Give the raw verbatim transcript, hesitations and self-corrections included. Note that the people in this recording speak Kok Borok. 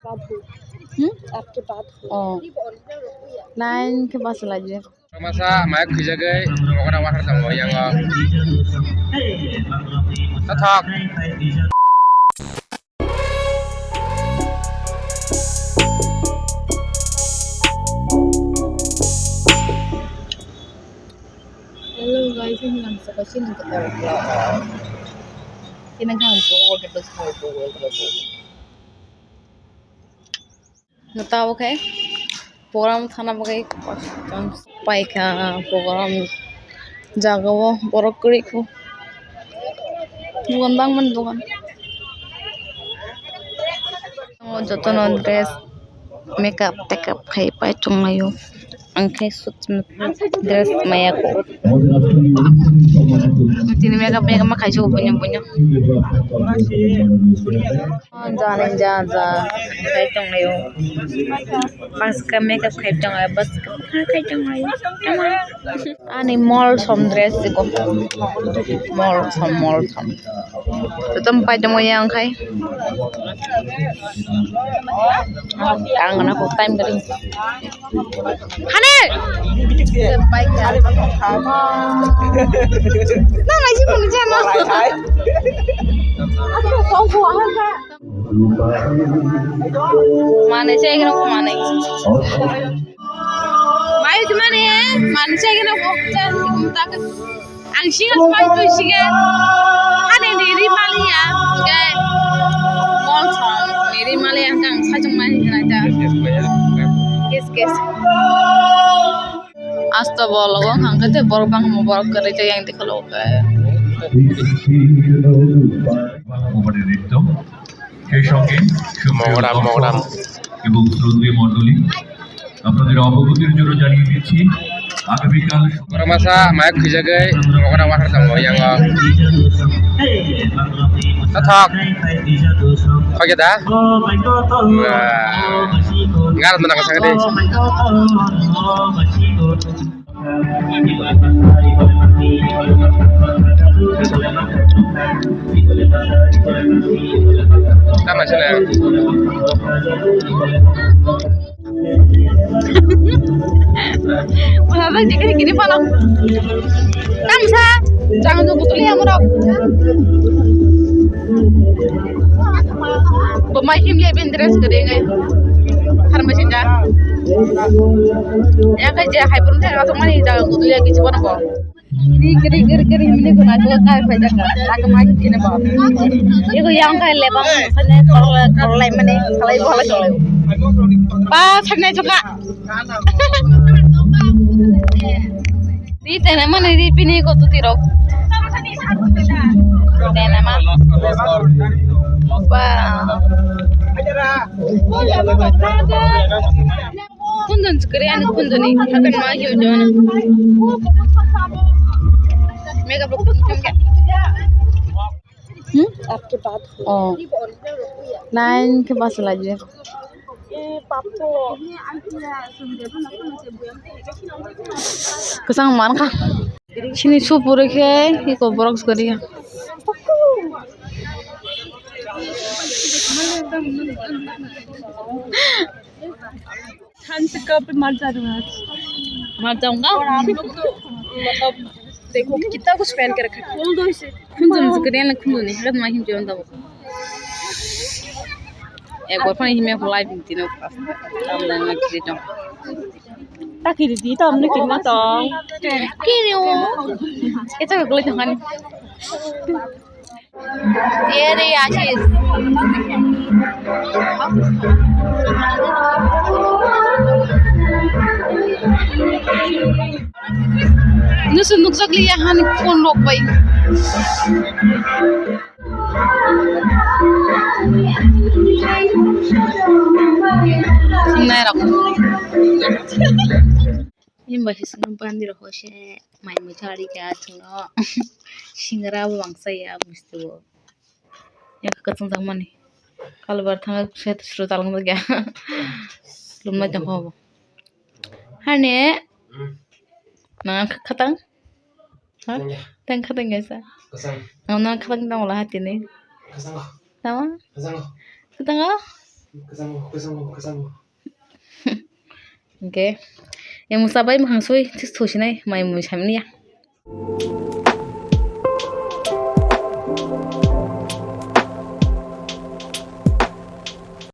Hmm? Oh. Line khe bachalaidi. Masa mic khwijagwi, mokra wathar tongo yango. Nathok. Hello guys, ini ang sa kasi nagkatawag ko. Tinaghan ko, wag ito sa ko, wag ito sa ko. Nata oke. Program thana bagwi paikha program jagao borok kwrwi kho. Dogan bangmani dogan. O jotono dress makeup tekap khai pai tonglaio. Ang khe suit dress maya kho. Tini makeup makeup ma khai sugo buino buino. Jani ja ja khai tonglaio. Bas ka makeup khai tonglaio, bas ka khai tonglaio. Ani mol som dress iko. Mol som, mol som. Jotom pai tongmo yang khai. Ang na ko time gari. Hane! Nang lai si pun jana. Mane chai gana ko mane. Mai tu mane, mane chai gana ko. Ang singa pai tu singa. Hane ni ri maliya. Ke. Mol song ni ri maliya kang sajung mai gana ta. Kes kes. Asto bol wng hangke te borok bangma borok kwrwi te yang tikolo ke. সেই সঙ্গে সুপ্রিয় মগরাম, দর্শক মগরাম। এবং শ্রোতৃ মণ্ডলী, আপনাদের অবগতির জন্য জানিয়ে দিচ্ছি, আগামীকাল Borok masa mic khwijagwi mokra wathar tongo yango. Nathok. Khokya da? Wah. Ngar mana ka sakadi? Tama sini. Wala bai jikini kini pala. Kamsa, jangan tu betul ya murok. Bumai him ya bin dress gede ngai. Har masih dah. Ya kerja hai pun saya langsung mani jangan tu ya gitu mana kok. Rik rik rik rik mini guna juga kai pai jaka. Aku mai kini ba. Iku yang kai lebang sana kalau kalau lain mana kalau boleh kalau. Pas sana juga. Ri tene mani ri pini ko tu tirok. Tene ma. Ba. Kunjun chukri ani kunjuni. Hakan ma hiu jona. Makeup rok tong tong khe. Hmm? Oh. Line khe bachalaidi. Kwchang mankha. Sini su puri khe iko borok kwrwi. Thansi kapi marja dunga. Marja unga? Aur aap log to, matlab, dekho, kitna kuch pehen ke rakha hai. Khul do ise. Khunjun sikriyan khunjun ni, hagat ma him jon dabo. Ek bar pani hime khulai bin tino pas. Tam dang na kiri tong. Ta kiri di, ta amne kirna tong. Kiri o. Echa khulai tong ani. Tere Ashish. Nusu nukjak liya han phone rok bai. Nai rok. Himba se swnam pandi rok se mai mui thari kha chwngno singra bo bangsa ya misti bo ya kwchwng jakmani kalbar thang se sro talwng ya lumnai tong kha bo hani nang khatang ha tang khatang ya sa nang khatang tong la hatini tama khatang Hwnkhe, yang musa bai mwkhang sui, this thusinai, mai mui samni ya.